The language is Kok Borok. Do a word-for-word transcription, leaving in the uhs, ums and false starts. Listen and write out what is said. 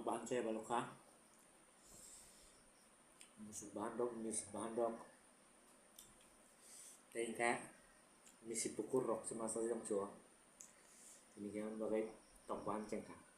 Bahan saya balokha. Musuk bahan dok, mis bahan dok. Tei hingkhe misi bukur rok se masa jang chuo. Tini khe bagwi tok bahan chengkha.